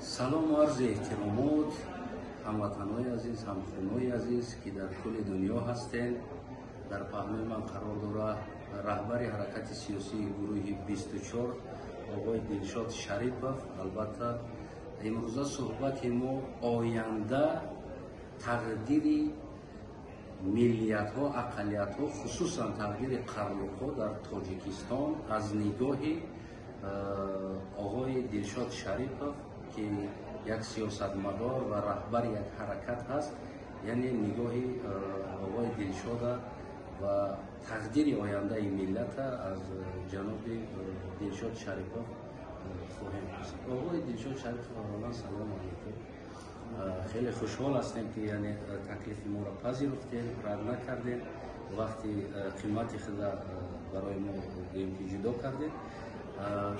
Салому арзи эҳтиромот, ҳамватанҳои азиз, ҳамхунои азиз, ки дар кулли дунё ҳастед. Дар паҳлӯи ман қарор дорад раҳбари ҳаракати сиёсии гурӯҳи 24, оғои Дилшод Шарипов. Албатта, имрӯза суҳбати мо оянда тақдири миллиятҳо, ақаллиятҳо, хусусан тақдири қарлуқҳо дар Тоҷикистон аз нигоҳи оғои Дилшод Шарипов, ки як сиёсатмадор ва раҳбари як ҳаракат ҳаст, яъне нигоҳи оғои Дилшода ва тақдири ояндаи миллата аз ҷаноби Дилшод Шарипов хоҳем пурсид. Оғои Дилшод Шарипов, аввалан салому алайкум. Хеле хушҳол ҳастем, ки яъне таклифи моро пазируфтем, рад накардем, вақти қимати худа барои мо гӯем ки ҷудо кардем.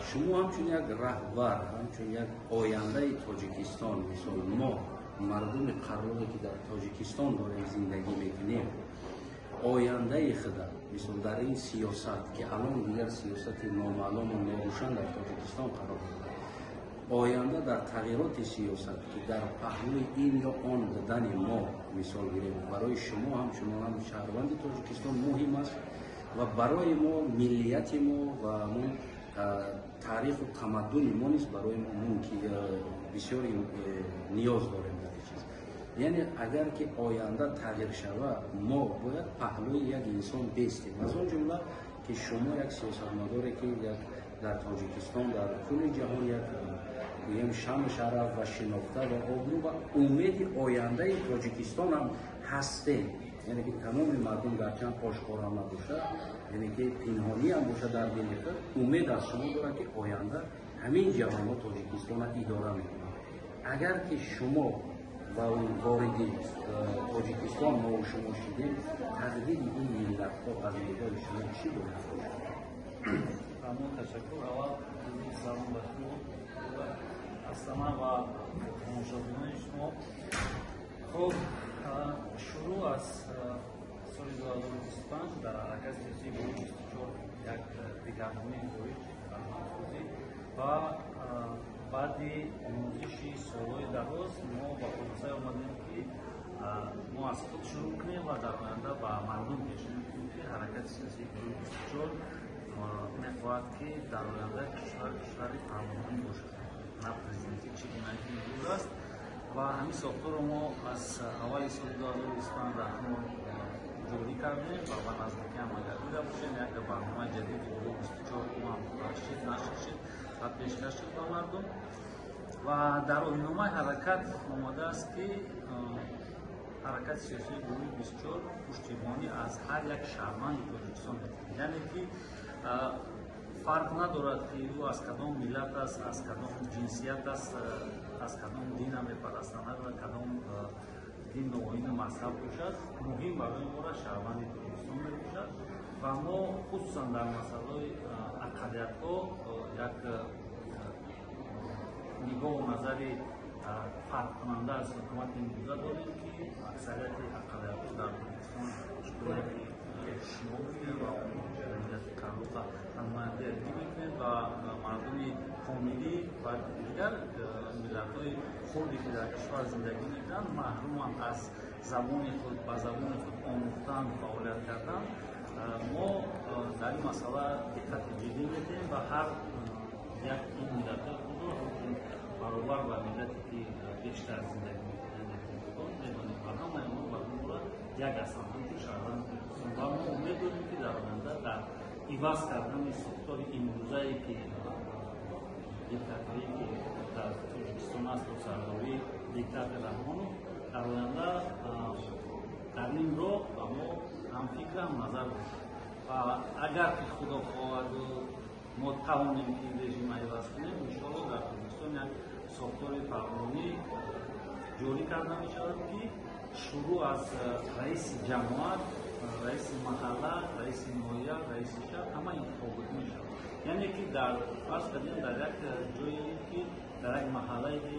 Шумо ҳамчун як раҳбар, ҳамчун як ояндаи Тоҷикистон, мисол мо мардуми қарлуқе, ки дар Тоҷикистон дорем зиндагӣ мекунем, ояндаи худа мисол дар ин сиёсат, ки алон дигар сиёсати номаълуму норӯшан дар Тоҷикистон қарор дорад, оянда дар тағйироти сиёсат, ки дар паҳлӯи ин ё он будани мо, мисол гирем, барои шумо ҳамчунон шаҳрванди Тоҷикистон муҳим аст ва барои мо миллияти мо ва мо таъриху тамаддуни мо низ барои мо мумкин бисёр ниёз дорем дар ин чиз. Яъне агар ки оянда тағйир шавад, мо бояд паҳлӯи як инсон бестем, аз он ҷумла ки шумо як сиёсатмадоре, ки як дар Тоҷикистон, дар кулли ҷаҳон як гӯем шаъну шараф ва шинохта ва обрӯ ва умеди ояндаи Тоҷикистон ҳам ҳастем. Яъне ки тамоми мардум гарчанд ошкоро набошад, яъне ки пинҳонӣ ҳам бошад, дар дили худ умед аз шумо дорад, ки оянда ҳамин ҷавонҳо Тоҷикистонро идора мекунанд. Агар ки шумо ва вориди Тоҷикистон мо шумо шудем, тақдири ин миллатҳо аз нигоҳи шумо чӣ бояд бошад? Мамнун, ташаккур. Аввал салом ба шумо астама ва тамошобинони шумо. Хуб, шурӯъ аз соли 2025 дар ҳаракати сиёсии гурӯҳи 24 як дигаргунии ворид фарҳангсозӣ ва баъди омӯзиши солҳои дароз мо ба хулосае омадем, ки мо аз худ шурӯъ кунем ва дар оянда ба мардум пешниҳод кунем, ки ҳаракати сиёсии гурӯҳи 24 мехоҳад, ки дар оянда кишвар кишвари парлумонӣ бошад, на президентӣ, чӣ гуна ки имрӯз аст. Ва ҳамин сохторро мо аз аввали соли 2025 дар мо ҷорӣ кардем ва ба наздикӣ ҳам агар дида бошем, як барномаи ҷадиди гурӯҳи 24 ҳам шид, нашр шид ва пешкаш шуд ба мардум. Ва дар оинномаи ҳаракат омадааст, ки ҳаракати сиёсии гурӯҳи 24 пуштибонӣ аз ҳар як шаҳрванди Тоҷикистон мекунад, яъне ки фарқ надорад, ки ӯ аз кадом миллат аст, аз кадом ҷинсият аст, аз кадом дина мепарастад, надорад кадом дину оину мазҳаб бошад, муҳим барои моро шаҳрванди Тоҷикистон мебошад. Ва мо хусусан дар масъалаи ақаллиятҳо як нигоҳу назари фарқкунанда аз ҳукумати имрӯза дорем, ки аксарияти ақаллиятҳо дар Тоҷикистон, ки шумо гуфтем, ва миллати қарлуқа намояндагӣ мекунем ва мардуми помирӣ ва дигар миллатҳои хурде, ки дар кишвар зиндагӣ мекунанд, маҳруманд аз забони худ, ба забони худ омӯхтан, фаъолият кардан. Мо дар ин масъала диққати ҷиддӣ медиҳем ва ҳар як ин миллатҳои худро баробар ба миллате, ки бештар зиндагӣ мекунанд, медонем ва ҳамаи онҳо барои моро як ҳастанд, ҳамчун шаҳрванди Тоҷикистон. Ва мо умед дорем, ки дар оянда дар иваз кардани сохтори имрӯзае, ки диктаторие, ки дар Тоҷикистон аст, бо сардории диктатор Раҳмонов, дар оянда дар ин роҳ ба мо ҳамфикр, ҳамназар бошад. Ва агар ки Худо хоҳаду мо тавонем, ки ин режима иваз кунем, иншоалло дар Тоҷикистон як сохтори парлумонӣ ҷорӣ карда мешавад, ки шурӯъ аз раиси ҷамоат, раиси маҳалла, раиси ноҳия, раиси шаҳр ҳама интихоботӣ мешавад. Яъне ки дар фарз кардем, дар як ҷое ки дар як маҳаллае ки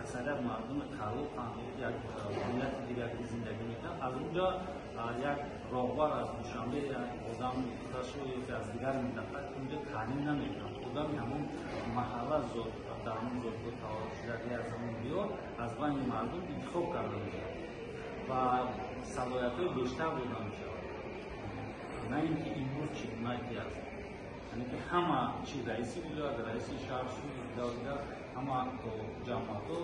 аксарият мардуми қарлуқанд, як миллати дигар ки зиндагӣ мекунанд, аз он ҷо як роҳбар аз Душанбе, як одам ки аз дигар минтақа, унҷо таълим намекунад, одами ҳамон маҳалла. маҳалла дар ҳамон зодгоҳ таваллуд шудагӣ аз ҳамон диёр аз байни мардум интихоб карда мешавад ва салоҳиятҳои бештар дода мешавад. На ин ки имрӯз чӣ гуна ки аст, яъне ки ҳама чи раиси вилоят, раиси шаҳр, суд, дигар ҳама то ҷамоатҳо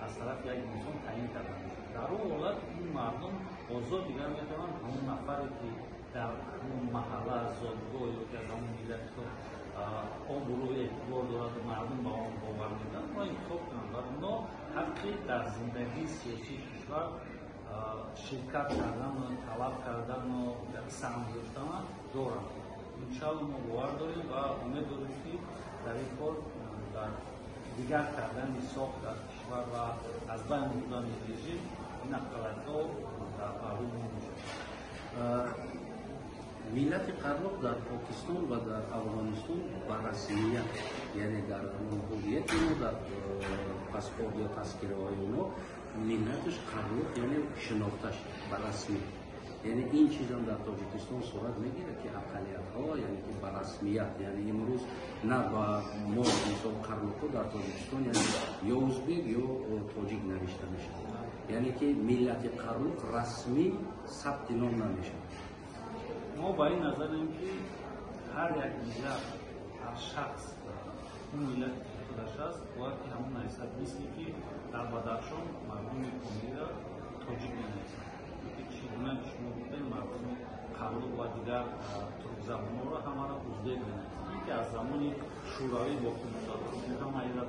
аз тарафи як инсон таъин карда мешавад. Дар он ҳолат ин мардум озод дигар метавонанд ҳамон нафаре ки дар ҳамон маҳалла, зодгоҳ ё ки аз ҳамон миллати худ обрӯ эътибор дорад ва мардум ба он бовар мекунанд, онро интихоб кунанд ва онҳо ҳаққи дар зиндагии сиёсии кишвар ширкат кардану талаб кардану саҳм гузоштан доранд. Иншоалло мо бовар дорем ва умед дорем, ки дар ин кор, дар дигар кардани сохт дар кишвар ва аз байн бурдани режим, ин ақаллиятҳо дар паҳлӯи мо мешаванд. Миллати қарлуқ дар Покистон ва дар Афғонистон ба расмият, яъне дар ҳуввияти онҳо, дар паспорт ё тазкираҳои онҳо миллаташ қарлуқ, яъне шинохташ ба расмӣ. Яъне ин чизам дар Тоҷикистон сурат мегирад, ки ақаллиятҳо, яъне ки ба расмият, яъне имрӯз на ба мо, мисол, қарлуқҳо дар Тоҷикистон, яъне ё узбек, ё тоҷик навишта мешавад, яъне ки миллати қарлуқ расмӣ сабти ном намешавад. Мо ба ин назарем, ки ҳар як миллат, ҳар шахс он миллате ки худаш аст, бояд ки ҳамон нависад. Мисли ки дар Бадахшон мардуми Помира тоҷик менависанд, ки чӣ гуна ки шумо гуфтед, мардуми қарлуқ ва дигар туркзабонҳоро ҳамаро узбек менависанд. Ин ки аз замони Шӯравӣ боқӣ мондааст, ҳама ира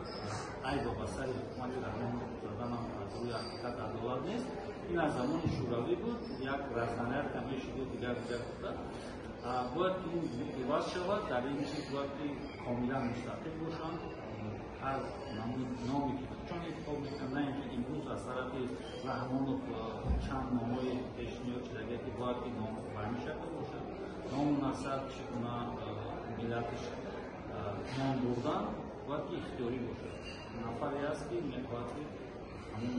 айбо ба сари ҳукумати Раҳмонов заданам аз рӯи ҳақиқат адолат нест. Ин аз замони Шӯравӣ буд, як разнарядка мешуду дигар дигар гуфта. Бояд ки ин иваз шавад. Дар ин чиз бояд ки комилан мустақил бошанд, ҳар номе ки худшон интихоб мекунанд, на ин ки имрӯз аз тарафи Раҳмонов чанд номҳои пешниҳод шудагия, ки бояд ки ном ба ҳамин шакл бошад, ному насаб, чӣ гуна миллаташ ном бурдан бояд ки ихтиёрӣ бошад. Нафаре аст, ки мехоҳад ки ҳамон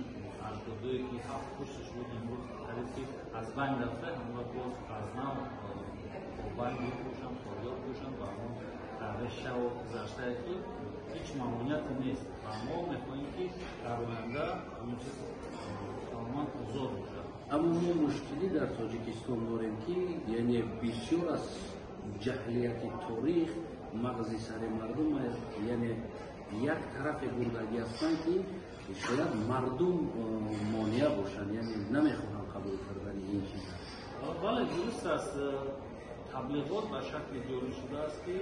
аҷдодое ки ҳафт пушташ буд, имрӯз қариб ки аз байн рафта, ҳамонро боз аз нав побанд бошанд, корёр бошанд ва ҳамон решаву гузаштаи худ ҳеҷ мамониате нест. Ва мо мехоҳем, ки дар оянда ҳамин чиз тамоман озод бошад. Аммо мо мушкилӣ дар Тоҷикистон дорем, ки яъне бисёр аз ҷаҳлияти торих мағзи сари мардум, яъне як тарафе бурдагӣ ҳастанд, ки шояд мардум монеа бошанд, яъне намехоҳанд қабул кардани ин чиза. Бале, дуруст аст. Таблиғот ба шакли ҷорӣ шудааст, ки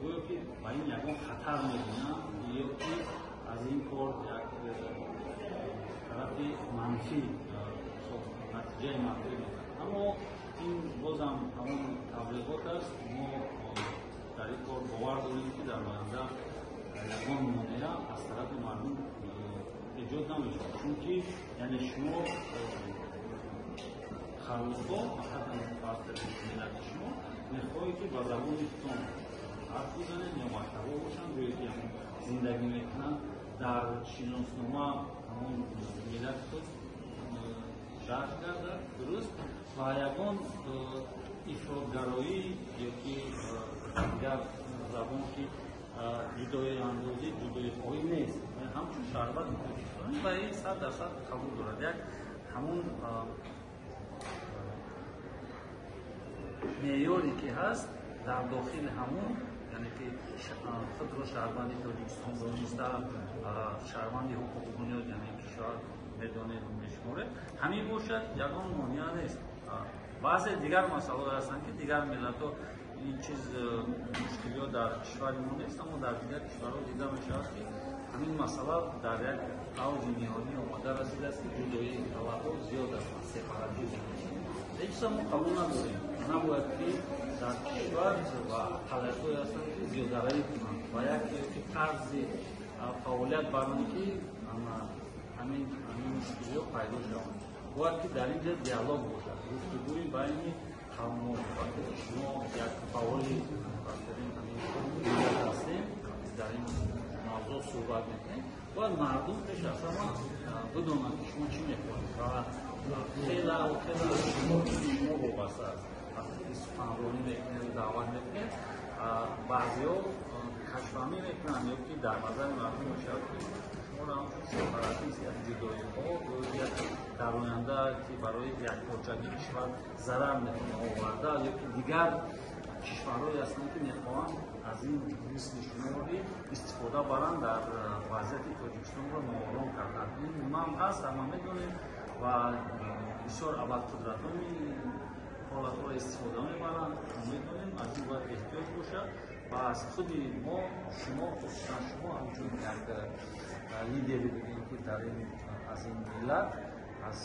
гӯё ки ба ин ягон хатар мебинанд ё ки аз ин кор як тарафи манфӣ, натиҷаи манфӣ мекунад. Аммо ин бозам ҳамон таблиғот аст. Мо дар ин кор бовар дорем, ки дар оянда ягон монеа аз тарафи мардум эҷод намешавад, чунки яъне шумо қарлуқҳо, фақат фарз кардем, миллати шумо мехоҳед, ки ба забони худтон ҳарф бизанед ё мактабҳо бошанд, ҷое ки ҳамон зиндагӣ мекунанд, дар шиноснома ҳамон миллати худ дарҷ гардад, дуруст, ва ягон ифротгароӣ ё ки дигар забон ки ҷудоиандозӣ, ҷудоихоҳӣ нест. Ҳамчун шаҳрванди Тоҷикистонӣ ба ин 100% қабул дорад. Як ҳамон меъёре ки ҳаст дар дохили ҳамон, яъне ки худро шаҳрванди Тоҷикистон дониста, шаҳрванди ҳуқуқу бунёд, яъне кишвар медонед, мешуморед, ҳамин бошад, ягон монеа нест. Баъзе дигар масъалаҳое ҳастанд, ки дигар миллатҳо ин чиз мушкилиҳо дар кишвари мо нест, аммо дар дигар кишварҳо дида мешавад, ки ҳамин масъала дар як авҷи ниҳоӣ омода расидааст, ки ҷудоии талабҳо зиёд ҳастанд, сепаратизм. Ҳеҷ чиза мо қабул надорем. Набояд ки дар кишвар ва ақаллиятҳое ҳастанд, ки зиёдаравӣ кунанд ва як ки тарзи фаъолият баранд, ки ҳамин мушкилиҳо пайдо шаванд. Бояд ки дар ин ҷо диалог бошад, гуфтугӯи байни қавмҳо. Вақте ки шумо як фаъоли ҳамин миллат ҳастем, дар ин мавзӯъ суҳбат мекунем, бояд мардум пеш аз ҳама бидонанд, ки шумо чӣ мехоҳед ва хела хела шумо вобаста аст. Вақте ки суханронӣ мекунед, даъват мекунед, баъзеҳо кашфаҳмӣ мекунанд ё ки дар назари мардум мешавад, ки шуморо ҳамчун сепаратист, як ҷудоиҳо ё як дар оянда, ки барои якпорчагии кишвар зарар метавонад оварда, ё ки дигар кишварҳое ҳастанд, ки мехоҳанд аз ин мисли шуморо истифода баранд, дар вазъияти Тоҷикистонро ноором кардан. Ин гунаам ҳаст, ҳама медонем, ва бисёр абарқудратҳои ҳолатҳоро истифода мебаранд. Медонем, аз ин бояд эҳтиёт бошад ва аз худи мо, шумо, хусусан шумо ҳамчун як лидери бигем, ки дар ин аз ин миллат, аз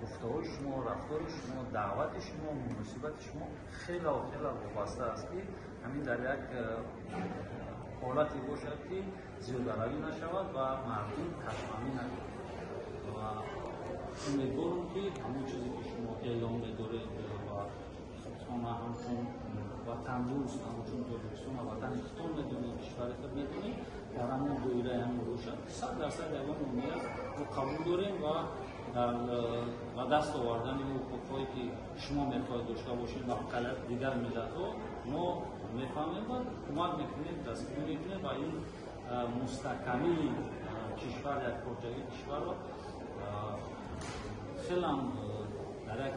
гуфтаҳои шумо, рафтори шумо, даъвати шумо, муносибати шумо хеле хеле вобаста аст, ки ҳамин дар як ҳолате бошад, ки зиёдаравӣ нашавад ва мардум кашфаҳмӣ накунад. Ва умедворам, ки ҳамон чизе, ки шумо эълон медоред ва худтона ҳамчун ватандӯст, ҳамчун Тоҷикистон ватани худтон медонед, кишвари худ медонед, дар ҳамон доираи ҳамин бошад. 100% ягон монеа мо қабул дорем ва дар ба даст овардани ҳуқуқҳое, ки шумо мехоҳед дошта бошед ва дигар миллатҳо, мо мефаҳмем ва кӯмак мекунем, дастгирӣ мекунем ва ин мустаҳкамии кишвар, якпорчагии кишварро хелам дар як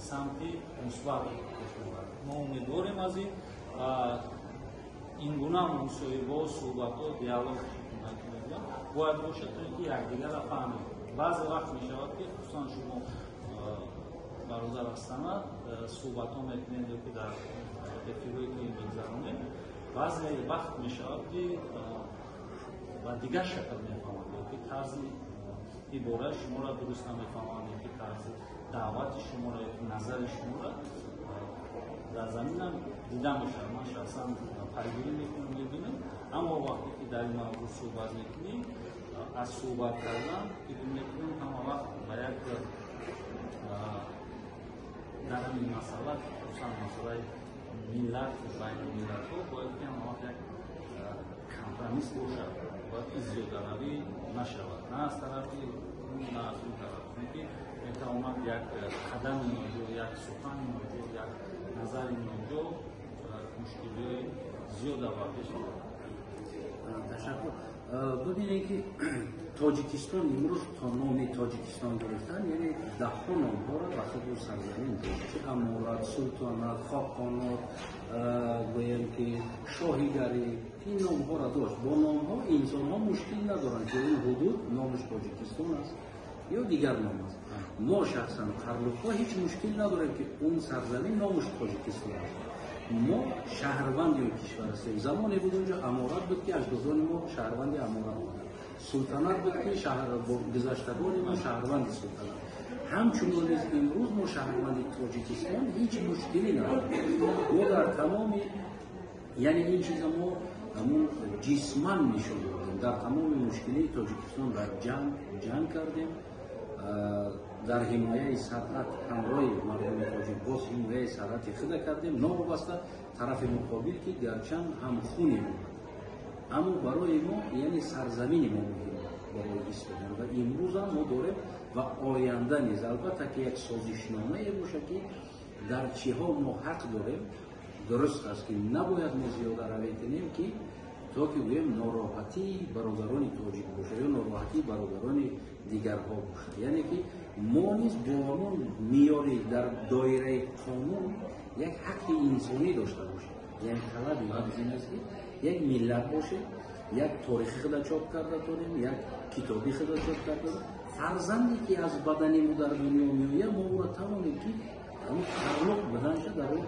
самти мусбат пеш мебарад. Мо умедворем аз ин ва ин гуна мусоҳибаҳо, суҳбатҳо, диалог мегӯям, бояд бошад, то ин ки якдигарро фаҳмем. Баъзе вақт мешавад, ки хусусан шумо, бародар Астана, суҳбатҳо мекунед ё ки дар эфирҳое, ки мегзаронем, баъзе вақт мешавад, ки ба дигар шакл мефаҳманд ё ки тарзи ибораи шуморо дуруст намефаҳманд, ё ки тарзи даъвати шуморо ё ки назари шуморо дар заминам дида мешавад. Ман шахсан пайгирӣ мекунам, мебинам. Аммо вақте ки дар ин мавзӯъ суҳбат мекунем, аз суҳбат кардан фикр мекунем, ҳама вақт ба як дар ҳамин масъала, хусусан масъалаи миллат, байни миллатҳо бояд ки ҳама вақт як компромисс бошад, бояд ки зиёдаравӣ нашавад, на аз тарафи он, на аз он тараф, чунки метавонад як қадами ноҷо, як сухани ноҷо, як назари ноҷо мушкилиҳои зиёда ба пеш орад. Ташаккур. Бибинед, ки Тоҷикистон имрӯз то номи Тоҷикистон гирифтан, яъне даҳҳо номҳоро ба худ сарзамин дошт, чи аморат, султонат, хоқонот, гӯем ки шоҳигарӣ, ин номҳоро дошт. Бо номҳо инсонҳо мушкил надоранд, ки ин ҳудуд номаш Тоҷикистон аст ё дигар ном аст. Мо шахсан, қарлуқҳо, ҳеҷ мушкил надорем, ки он сарзамин номаш Тоҷикистон аст. Мо шаҳрванди он кишвар ҳастем. Замоне буд, онҷо аморат буд, ки аҷдодони мо шаҳрванди аморат буданд, султанат буд, ки гузаштагони мо шаҳрванди султанат. Ҳамчунон низ имрӯз мо шаҳрванди Тоҷикистон, ҳеҷ мушкилӣ надорем. Мо дар тамоми, яъне ин чиза мо ҳамун ҷисман нишон додем. Дар тамоми мушкилии Тоҷикистон дар ҷанг ҷанг кардем, дар ҳимояи сарҳад ҳамроҳи мардуми тоҷик боз ҳимояи сарҳади худа кардем, новобаста тарафи муқобил, ки гарчанд ҳамхуни мо, аммо барои мо, яъне сарзамини мо муҳим барои истодан. Ва имрӯзам мо дорем ва оянда низ, албатта, ки як созишномае бошад, ки дар чиҳо мо ҳақ дорем. Дуруст аст, ки набояд мо зиёдаравӣ кунем, ки то ки гӯем нороҳатии бародарони тоҷик бошад ё нороҳатии бародарони дигарҳо бошад. Яъне ки мо низ бо ҳамон меъёри дар доираи қонун як ҳаққи инсонӣ дошта бошем. Яъне талаби мо ин аст, ки як миллат бошем, як торихи худа чоп карда дорем, як китоби худа чоп карда. Фарзанде, ки аз бадани мо дар дунё меояд, мо ӯро тавонем, ки ҳамон қарлуқ буданша дар ӯ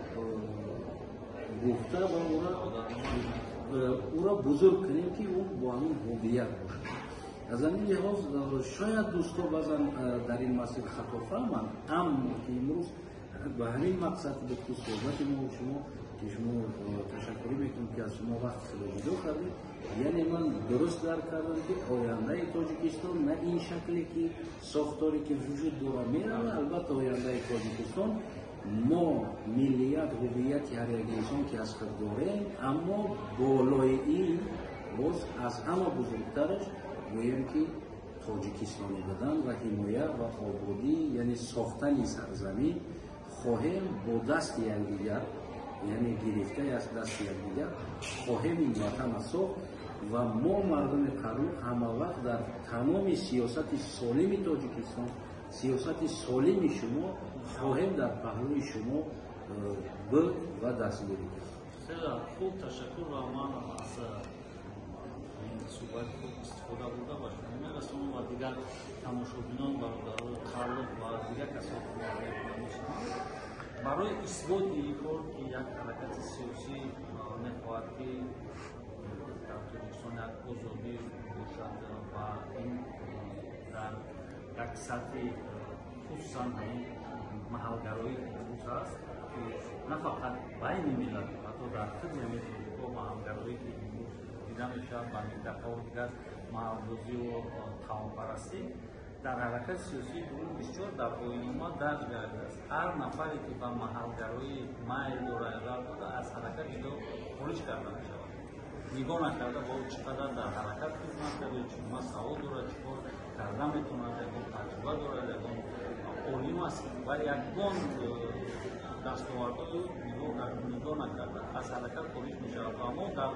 гуфта ва ӯро бузург кунем, ки ӯ бо ҳамин ҳувият бошад. Аз ҳамин лиҳоз шояд дӯсто баъзан дар ин масир хато фаҳманд, аммо ки имрӯз ба ҳамин мақсад буд, ки суҳбати мо шумо, ки шумо ташаккурӣ мекунем, ки аз шумо вақт хеле ҷудо кардед. Яъне ман дуруст дарк кардам, ки ояндаи Тоҷикистон на ин шакле, ки сохторе, ки вуҷуд дорад, меравад. Албатта, ояндаи Тоҷикистон мо миллият, ҳувияти ҳар як инсон, ки аз худ дорем, аммо болои ин боз аз ҳама бузургтараш гӯем, ки тоҷикистонӣ будан ва ҳимоя ва ободӣ, яъне сохтани сарзамин хоҳем бо дасти якдигар. Яъне гирифта аз дасти якдигар хоҳем ин ватанро сохт ва мо мардуми Қарлуқ ҳамавақт дар тамоми сиёсати солими Тоҷикистон, сиёсати солими шумо хоҳем дар паҳлӯи шумо буд ва дастгирӣ кард. Хеле хуб, ташаккур ва ман аз суҳбати хуб истифода бурда ба шумо мерасонам ва дигар тамошобинон, бародарои Қарлуқ ва дигар касоне ки мешунаванд, барои исботи ин кор, ки як ҳаракати сиёсӣ мехоҳад, ки дар Тоҷикистон як озодӣ бошад ва ин дар як сатҳи, хусусан ҳамин маҳалгароӣ имрӯз аст, ки на фақат байни миллат, ҳатто дар худи ҳамин тоҷикҳо маҳалгароӣ, ки имрӯз дида мешавад ба минтақаҳо, дигар маҳалбозию қавмпарастӣ, дар ҳаракати сиёсии гурӯҳи 24 дар оиннома дарҷ гардидааст: ҳар нафаре, ки ба маҳалгароӣ майл дорад, рав дорад, аз ҳаракат ҷудо хориҷ карда мешавад, нигоҳ накарда ба ӯ чӣ қадар дар ҳаракат хизмат карда, чӣ гуна савод дорад, чӣ кор карда метавонад, ягон таҷриба дорад, ягон олим аст ва ягон дастовардҳои нигоҳ накарда аз ҳаракат хориҷ мешавад. Ва мо дар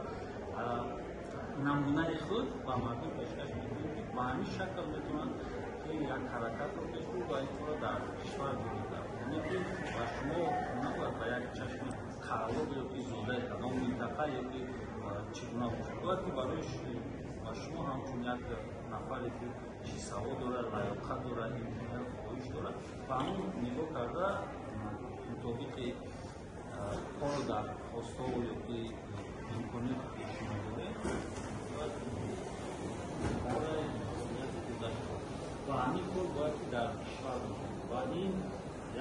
намунаи худ ба мардум пешкаш мекунем, ки ба ҳамин шакл метавонанд, ки як ҳаракатро пеш бурд ва ин корро дар кишвар ҷорӣ кард. Яъне ки ба шумо набояд ба як чашми қарлуқ ё ки зодаи кадом минтақа ё ки чӣ гуна бошад, бояд ки барои ба шумо ҳамчун як нафаре, ки чӣ савод дорад, лаёқат дорад, имконият, хоҳиш дорад, ба ҳамон нигоҳ карда, мутобиқи кору дар хостову ё ки имконият, ки шумо доред, бояд масъулияти бурда шавад. Ва ҳамин кор бояд ки дар кишвар бошад ва ин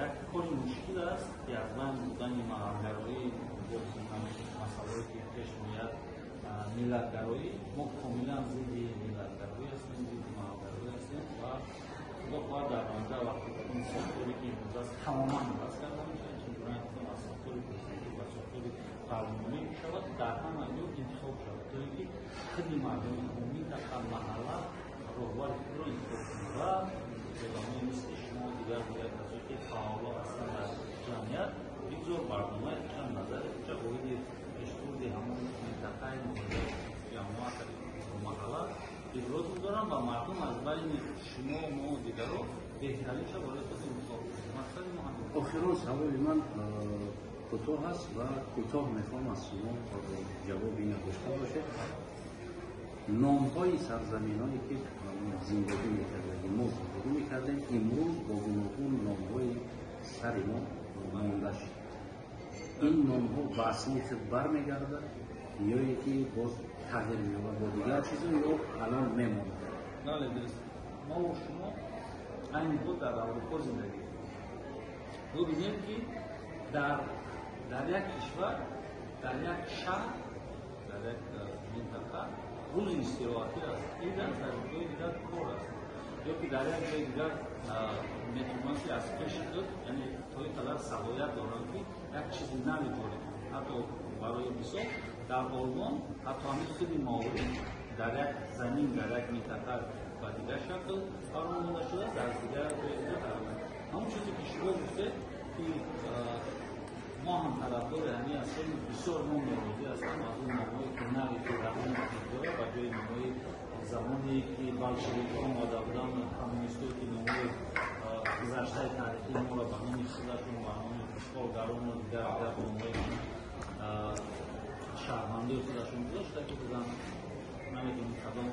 як кори мушкил аст, ки аз байн бурдани маҳалгароӣ, масъалаое ки пеш меояд, миллатгароӣ. Мо комилан зидди миллатгароӣ ҳастем, зидди маҳалгароӣ ҳастем ва худо хоҳад, дар оянда, вақте ин сохторе, ки имрӯз аст, тамоман иваз карда мешавад, чун гуна аз сохтори президентӣ ба сохтори парлумонӣ мешавад, дар ҳама ҷо интихоб шавад, то ин ки худи мардуми минтақа, маҳалла роҳбари худро интихоб кунад. Ва одамои мисли шумо, дигар касое, ки фаъоло ҳастанд дар ҷамъият, бигзор барномаи чанд назари худша оиди пешбурди ҳамон минтақаи ҷамоат, маҳалла иброз гузоранд ва мардум аз байни шумо, мо, дигаро беҳтаринша барои худ интихоб кунад. Мақсади мо ҳамин. Охирон саволи ман кӯтоҳ аст ва кӯтоҳ мехоҳам аз шумо ҷавоби ина дошта бошед. Номҳои сарзаминҳое, ки зиндагӣ мекардем, мо зиндагӣ мекардем, имрӯз бо гуногун номҳои сари мо монда шуд. Ин номҳо ба асли худ бармегардад ё ин ки боз тағйир меёбад бо дигар чизо ё алон мемонад? Бале, дуруст. Мо шумо айни ҳол дар Аврупо зиндагӣ бубинем, ки дар як кишвар, дар як шаҳр, дар як минтақа рӯзи истироҳатӣ аст, ид аст, дар ҷои дигар кор аст, ё ки дар як ҷои дигар метавонанд, ки аз пеши худ, яъне то ин қадар салоҳият доранд, ки як чизи нави ҷорӣ кунанд. Ҳатто барои мисол, дар Олмон ҳатто ҳамин худи маориф дар як замин, дар як минтақа ба дигар шакл фаромонда шудааст, дар дигар ҷои дигар ҳамон чизе, ки шумо гуфтед, ки мо ҳам тарафдори ҳамин ҳастем. Бисёр мо норозӣ ҳастем аз он номҳое, ки нави ки дар он дорад, ба ҷои номҳои замоне, ки болшевикҳо омада буданд, коммунистҳо, ки номҳои гузаштаи таърихии моро ба номи худашон, ба номи ишғолгарону дигар номҳои шаҳрвандои худашон гузошта, ки буданд, намедонем кадом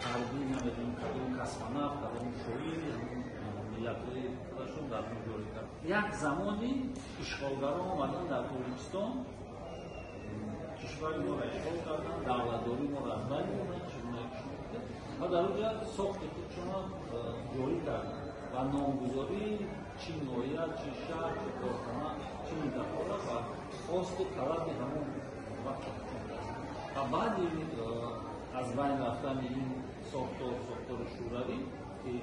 ҳарбӣ, намедонем кадом космонавт, кадом шоир, миллатҳои худашон дар он ҷорӣ кард. Як замони ишғолгарон омаданд дар Тоҷикистон, кишвари моро ишғол карданд, давлатдории моро аз байн бурданд, чӣ гуна ки шумо гуфтед, ва дар он ҷо сохти худшонро ҷорӣ карданд ва номгузорӣ, чӣ ноҳия, чӣ шаҳр, чӣ корхона, чӣ минтақаро ба хосту талаби ҳамон вақти худшон ва баъди аз байн рафтани ин сохтор, сохтори шӯравӣ.